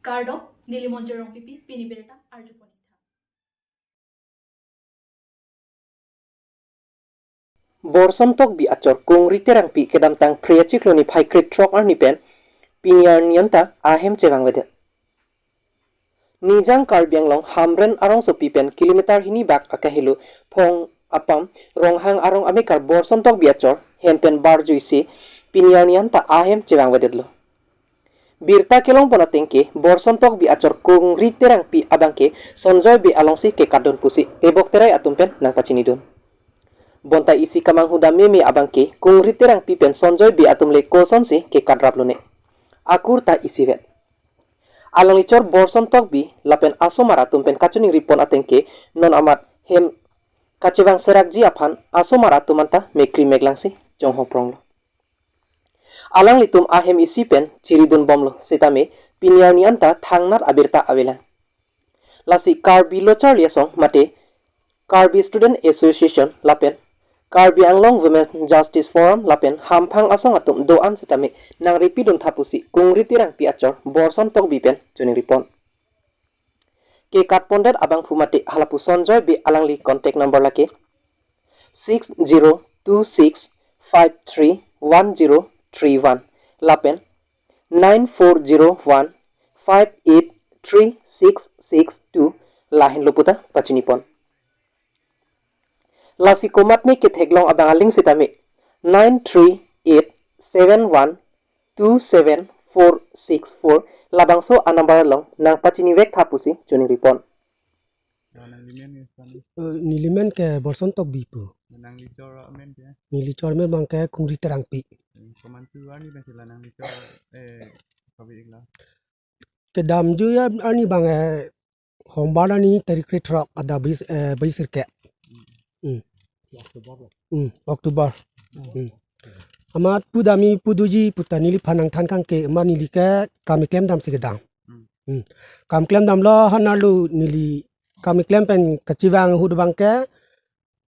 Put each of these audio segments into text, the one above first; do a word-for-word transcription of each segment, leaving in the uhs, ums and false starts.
Kardom, neli Monjir Rongpipi, pini birta arjupon-ik tha. Borson Tokbi achor Kungri Terangpi kedamtang Phre achiklo niphai krethrok arni pen pini arni anta ahem chevangvedet. Nijang Karbi Anglong Hamren arongsopi pen kilometer hini bak akahelo Phong Apam Ronghang arong amekar Borson Tokbi achor hem pen barjuisi pini arni anta ahem chevangvedetlo. Birta kelongpon atengke Borson Tokbi achor Kungri Terangpi abangke Sonjoy Bey alongsi kekatdun pusi tebok terai atum pen nangpachinidun. Bonta isi kamanghu dam meme abangke Kungri Terangpi pen Sonjoy Bey atum le kosonsi kekatrap lone, akur ta isivet. Alangli chor Borson Tokbi lapen asomar atum pen kachiningripon atengke non amat hem kachevang serakji aphan asomar atum anta mekri meklangsi chonghongpronglo. Alanglitum ahem isi pen chiridunbomlo setame pini arni anta thangnat abirta avelang. Lasi Karbi Lo Charli Asong mate Karbi Student Association lapen Karbi Anglong Women Justice Forum lapen hamphang asong atum do-an setame nangripidun tha pusi Kungri Terangpi achor Borson Tokbi pen chiningripon. Kekatpondet abangphu mate halapu Sonjoy Bey alangli contact number lake six zero two six five three one zero three one lapen nine four zero one five eight three six six two lahenlo puta pachinipon. Lasi komatme ketheklong abang aling setame nine three eight seven one two seven four six four labangso anumber along nangpachinivek tha pusi chiningripon. Ya, nanglimen ke sana. Eh, nelimen ke Borson Tokbi pu. Nanglichor amen ke? Nelichor amen abangke Kungri Terangpi. Hmm, komantu arni pen si la nanglichor, eh, Tokbi ikla? Kedamjui arni abang, eh, Hombar arni tarik krethrok adap bais, eh, baisir ke. Hmm. Hmm, October. Hmm. Amat pudamji puduji puta neliphan nangthan kangke amat neli ke kam keklem damsi kedam. Hmm. Hmm. Kam klemdamlo hanarlo neli kam keklem pen kachevang ahut abangke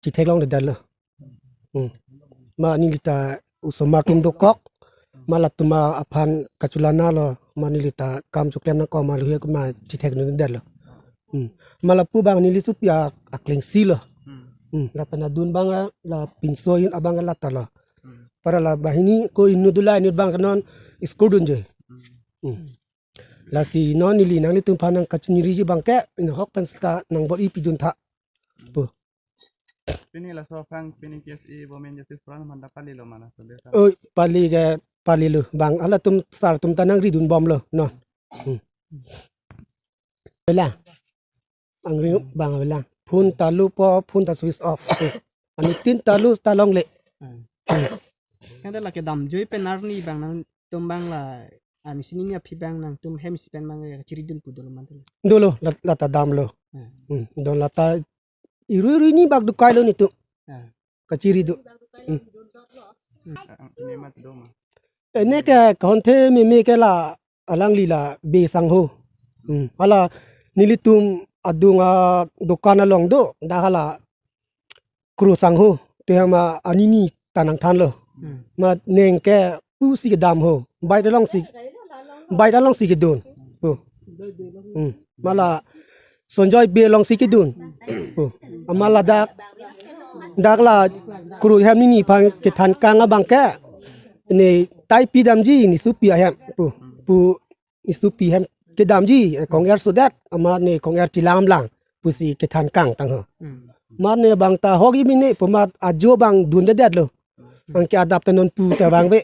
chitheklongledetlo. Hmm. Amat neli ta osomar atum dokok, amat latum aphan kachelanalo, amat neli ta kam choklem nangkok amat luhek amat chithekledetlo. Hmm. Amat lapu abang neli sopi a-, aklengsi lo. Hmm. Hmm. Lapen adun abang la pinso in abang la ta lo. Hmm. Para la banghini ko inut do la inut abangke non school dunji. Hmm. Hmm. Lasi non neli nanglitum aphan nangkachiniriji abangke, inhok pen seta nangbor-ipidun tha pu. Pini laso aphrang pini K S A Women Justice Forum aphan ta palilo ma laso deta? Oi, pali ke palilo abang, halatum sar atum ta nangridunbomlo non. Hmm. Bela. Angring abang bela. Phone ta lupo, phone ta switch off. Anuttin ta lu ta longle. Hmm. Tangte lake damjui pen arni abang nangtum abang la, ah, misi nini aphi abang nangtum hem isi pen abang ya chiridun pu dolo mantel. Dolo, la, la ta damlo. Hmm. Hmm, dolo la ta iru iru hini bak dokailo netum. Ah. Kachiri do. Hmm. Hmm. Ini mat do ma. Ene ke kahon the meme ke la alangli la Bey sangho. Hmm. Hala nelitum adung adokan along do, dak hala Kro sangho, te hama anini ta nangthanlo. Hmm. Amat neng ke pusi kedam ho. Bike alongsi, bike alongsi kedun. Oh. Hmm. Amat la Sonjoy Bey alongsi kedun. Oh. Amat ladak, dak la Kro hem nini aphan kethan kang abangke, ne taipi damji, ne sopi ahem pu, pu ne sopi hem kedamji, eh, kong-er sodet, amat ne kong-er chelang lang pusi kethan kang tangho. Hmm. Amat ne abang ta hok imi ne pu amat ajo abang dundedetlo. Hmm. Anke adap ta non pu ta vangve.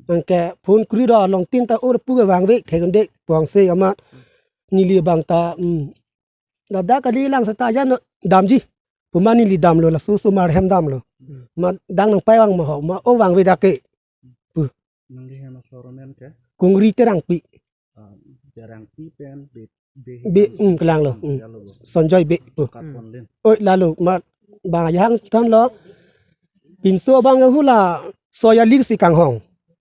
Anke phone kuri ro along tin ta or pu ke vangve, thekdunde puangse amat neli abang ta, hmm, ladak kali lang seta jan damji pu amat neli damlo, laso osomar hem damlo. Hmm. Amat dang nangpai vang ma ho, ma o vangve dak ke. Pu. Nangli hem asor amen ke? Kungri Terangpi. Ah, Terangpi pen Bey, Bey Bey, hem hmm, kelang lo. Hmm. Ya lo. Sonjoy Bey. Pu. Kat pon din. Oi, lalo, amat abang ajahak thanlo. Pinso abang hula soya lir si kanghong.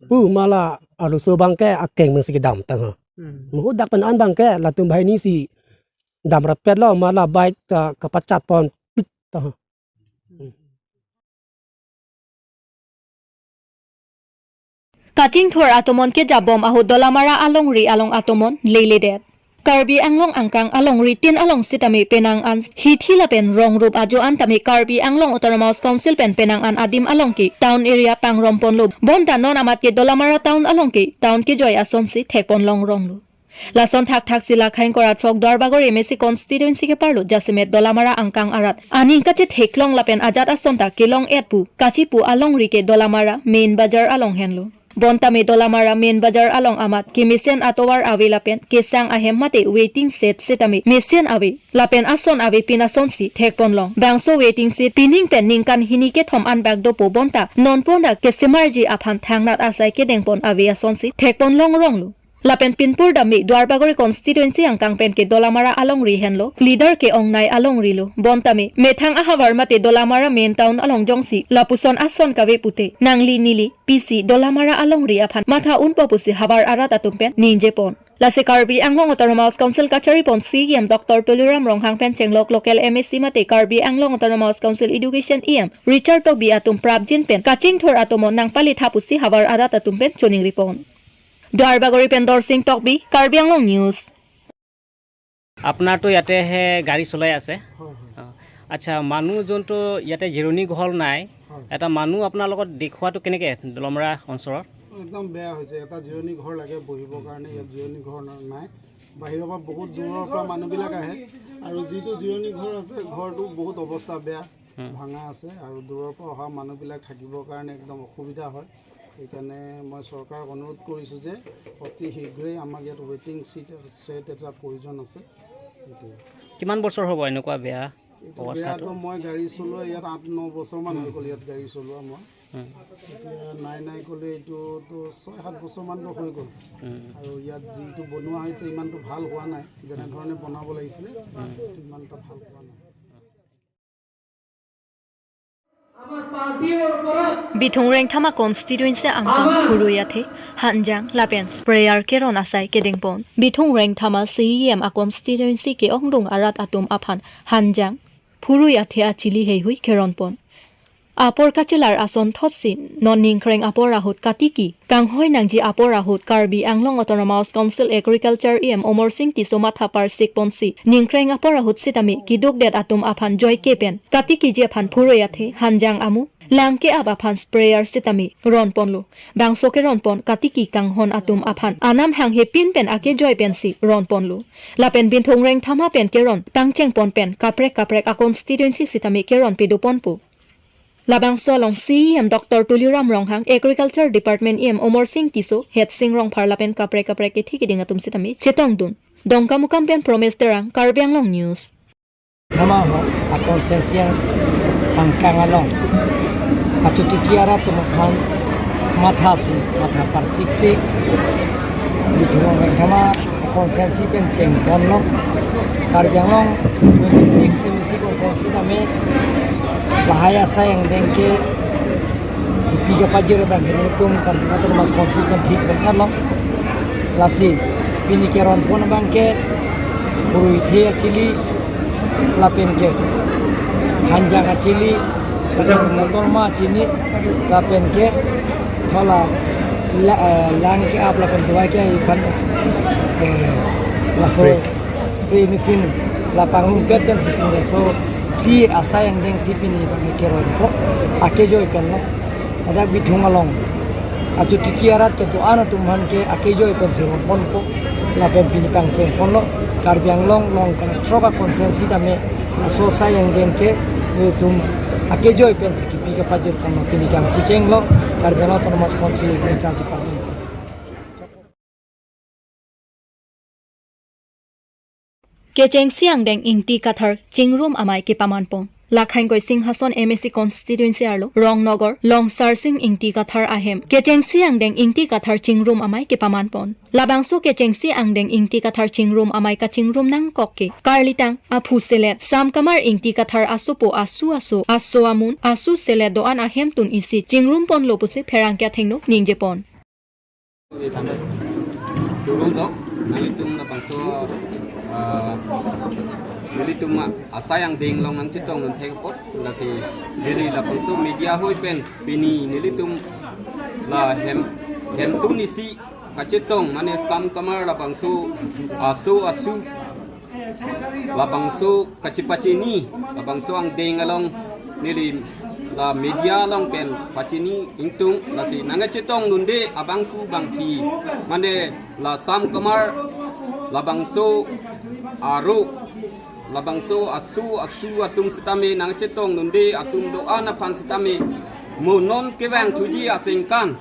Pu amat la arloso abangke akeng meng si kedam tangho. Hmm. Muhu dak pen an abangke latum banghini si dam rapetlo, amat la bike ta kapachat pon pit tangho. Hmm. Kachingthur atomon kejabom ahut Dolamara alongri along atomon leledet. Karbi Anglong angkang alongri tin along sitame penang an hithi lapen rong rup ajo an tame Karbi Anglong Autonomous Council pen penang an adim along ke town area pangrom ponlo. Bonta non amat ke Dolamara town along ke town kejoi asonsi thekpon longronglo. Lason thakthak si lakhai ingkoi ra throk Duarbagori M A C constituency keparlo jasemet Dolamara angkang arat aning kachetheklong lapen ajat ason ta kelong-et pu kachipu alongri ke Dolamara main bazar along henlo. Bonta me Dolamara main bazar along amat kemesen atovar ave lapen kesang ahem mate waiting shed sitame mesen ave lapen ason ave pin asonsi thekpon long. Bangso waiting shed pining pen ningkan hini kethom anbak dopo bonta non ponta kesemarji aphan thangnat asai kedengpon ave asonsi thekpon longronglo. Lapen pinpur dam me Duarbagori constituency angkang pen ke Dolamara alongri henlo, leader ke-ongnei alongri lo. Bonta me methang ahavar mate Dolamara main town along jongsi lapuson ason kave pute nangli neli pisi Dolamara alongri aphan matha unpo pusi havar arat atum pen ningjepon. Lasi Karbi Anglong Autonomous Council kacharipon C E M Doctor Tuliram Ronghang pen chenglok local M A C mate Karbi Anglong Autonomous Council Education E M Richard Tokbi atum prapjin pen kachingthur atomo nangpalitha pusi havar arat atum pen choningripon. Duarbagori pen Dorsing Tokbi, Karbi Anglong News. আপোনাৰতো ইয়াতেহে গাড়ী চলাই আছে। হয় হয় অ, আচ্ছা, মানুহ যোনটো ইয়াতে জিৰণি ঘৰ নাই, হয় এটা মানুহ আপোনাৰ লগত দেখুৱাটো কেনেকে দলমৰা অঞ্চলত? একদম বেয়া হৈছে। এটা জিৰণি ঘৰ লাগে বহিবৰ কাৰণে, ইয়াত জিৰণি ঘৰ না- নাই। বাহিৰৰ পৰা বহুত দূৰৰ পৰা মানুহবিলাক আহে আৰু যিটো জিৰণি ঘৰ আছে ঘৰটো বহুত অৱস্থা বেয়া, ভাঙা আছে আৰু দূৰৰ পৰা অহা মানুহবিলাক থাকিবৰ কাৰণে একদম অসুবিধা হয়। সেইকাৰণে মই চৰকাৰক অনুৰোধ কৰিছোঁ যে অতি শীঘ্ৰেই আমাক ইয়াত ৱেটিং চিট, শ্বেড এটা প্ৰয়োজন আছে। সেইটোৱে। কিমান বছৰ হ'ব এনেকুৱা বেয়া এইটো অৱস্থাটো? বেয়াটো মই গাড়ী চলোৱা ইয়াত আঠ ন বছৰমান হৈ গ'ল, ইয়াত গাড়ী চলোৱা মই। উম, এতিয়া নাই নাই ক'লে এইটোতো ছয় সাত বছৰমানতো হৈ গ'ল। উম, আৰু ইয়াত যিটো বনোৱা হৈছে ইমানটো ভাল হোৱা নাই, যেনেধৰণে বনাব লাগিছিলে ইমান এটা ভাল হোৱা নাই। Bithung Rengthama constituency angkang phurui athe hanjang lapen sprayer keron asai kedengpon. Bithung Rengthama C E M a constituency ke-ongdung arat atum aphan hanjang phurui athe achili heihui keronpon. Apor kachelar ason thotsi non ningkreng apor ahut katiki kanghoi nangji apor ahut Karbi Anglong Autonomous Council Agriculture E M Omor Singh Tisso matha parsikponsi ningkreng apor ahut sitame kidukdet atum aphan joike pen katikiji aphan phurui athe hanjang amu lang ke-ap aphan sprayer sitame ronponlo. Bangso keronpon katiki kanghon atum aphan anam hanghe pin pen akejoi pensi ronponlo. Lapen Bithung Rengthama pen keron pangchengpon pen kaprek kaprek a constituency sitame keron pedoponpo. Labangso along C E M Doctor Tuliram Ronghang, Agriculture Department E M Omor Singh Tisso, Hetsing Rongphar lapen kaprek kaprek kethe keding atum sitame chetongdun. Dongkamukam pen Promes Terang, Karbi Anglong News. Nama ho akon sensiang pangkang along. Achutuki arat atum aphan matha si, matha parsik si. Bithung Rengthama constituency pen chengponlo. Karbi Anglong twenty six M A C constituency tame lahai asai angdeng ke kipi kepajir abang ke nelitum kan autonomous council pen thik pen lo. Lasi pini keronpon abang ke phurui athe achili lapen ke hanjang achili, lapen motor ma chini, lapen ke hala la- eh, lang ke-ap lapen dawai ke-ap aphan eh, laso spray machine la pangrumpet pen si pin laso phi asai angdeng si pini abang ke keronpo akejoi penlo. Ladak Bithung along achutuki arat kedo-an atum aphan ke akejoi pensi ronponpo. Lapen pini pangchengponlo. Karbi Anglong along kena throk a constituency tame laso asai angdeng ke nelitum akejoi pensi kipi kepajirponlo. Pini kangpuchenglo Karbi Anglong Autonomous Council in charge department. Kechengsi angdeng Ingti Kathar chingrum amei kepamanpon. Lakhang ingkoi Singhason M A C constituency arlo Rongnogor Longsarsing Ingti Kathar ahem kechengsi angdeng Ingti Kathar chingrum amei kepamanpon. Labangso kechengsi angdeng Ingti Kathar chingrum amei kachingrum nangkok ke karlitang aphu selet Samkamar Ingti Kathar asopo asu aso aso amun asu selet do-an ahemtun isi chingrumponlo pusi pherangke athengno ningjepon. Turun dok, nanglitum labangso, ah, nanglitum asai angdeng along nangchetong nangthek apot, lasi neli labangso media ahoi pen pini nanglitum la hem, hemtun isi Kachetong mane Samkamar labangso aso asu, labangso kachepachini, labangso angdeng along neli la media along pen pachini ingtung, lasi nangkachetong dunde abangku bangphi, mane la Samkamar labangso aro, labangso aso asu atum sitame nangkachetong dunde atum do-an aphan sitame mo non kevang thuji asengkan,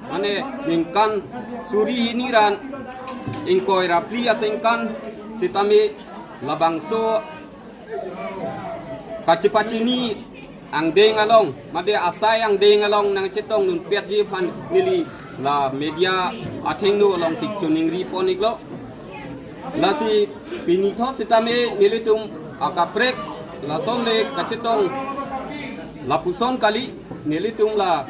mane ningkan suri hini ra ingkoi ra phli asengkan sitame labangso kachepachini angdeng along, mane asai angdeng along nangchetong dunpetji aphan neli la media athengno alongsi choningri pon iklo. Lasi pini thot sitame nelitum akaprek lason le kachetong lapuson kali, nelitum la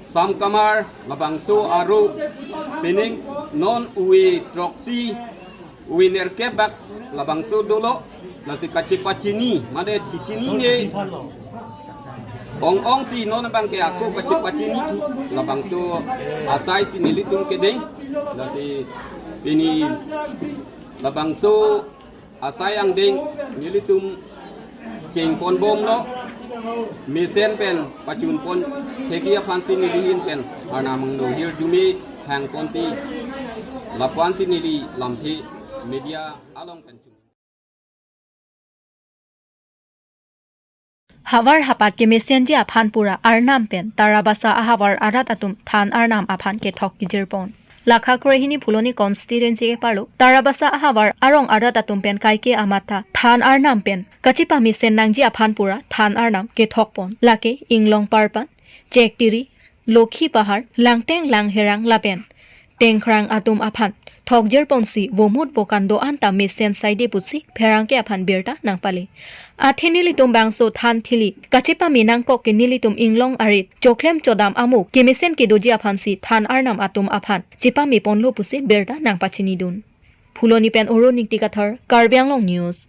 Samkamar labangso aro penang non ove throksi ove nerkep bak labangso dolo, lasi kachepachini mane chechinine ong ongsi non abangke ako kachepachini thu labangso asai si nelitum kedeng, lasi pini labangso asai angdeng nelitum chengpon bomlo, mesen pen pachunpon thekji aphansi neli ahin pen Arnam angno hirjume hangponsi lapuansi neli lamthe media along pen. Havar hapat kemesenji aphan pura Arnam pen Tarabasa ahavar arat atum than Arnam aphan kethok kejirpon. Lakha krehini Phuloni constituency keparlo Tarabasa ahavar arong arat atum pen kaike amatha than Arnam pen kachepamesen nangji aphan pura than Arnam kethokpon. Lake Inglong Parpan, Chektiri, Lokhi Pahar, Langteng Langherang lapen Tengkrang atum aphan thokjirponsi vomut vokan do-an ta mesen saide pusi pherangke aphan birta nangpale. Athe nelitum bangso than thili kachepame nangkok ke nelitum Inglong arit choklem chodam amo kemesen kedoji aphansi than Arnam atum aphan chepameponlo pusi birta nangpachinidun. Phuloni pen Oro Ningti Kathar, Karbi Anglong News.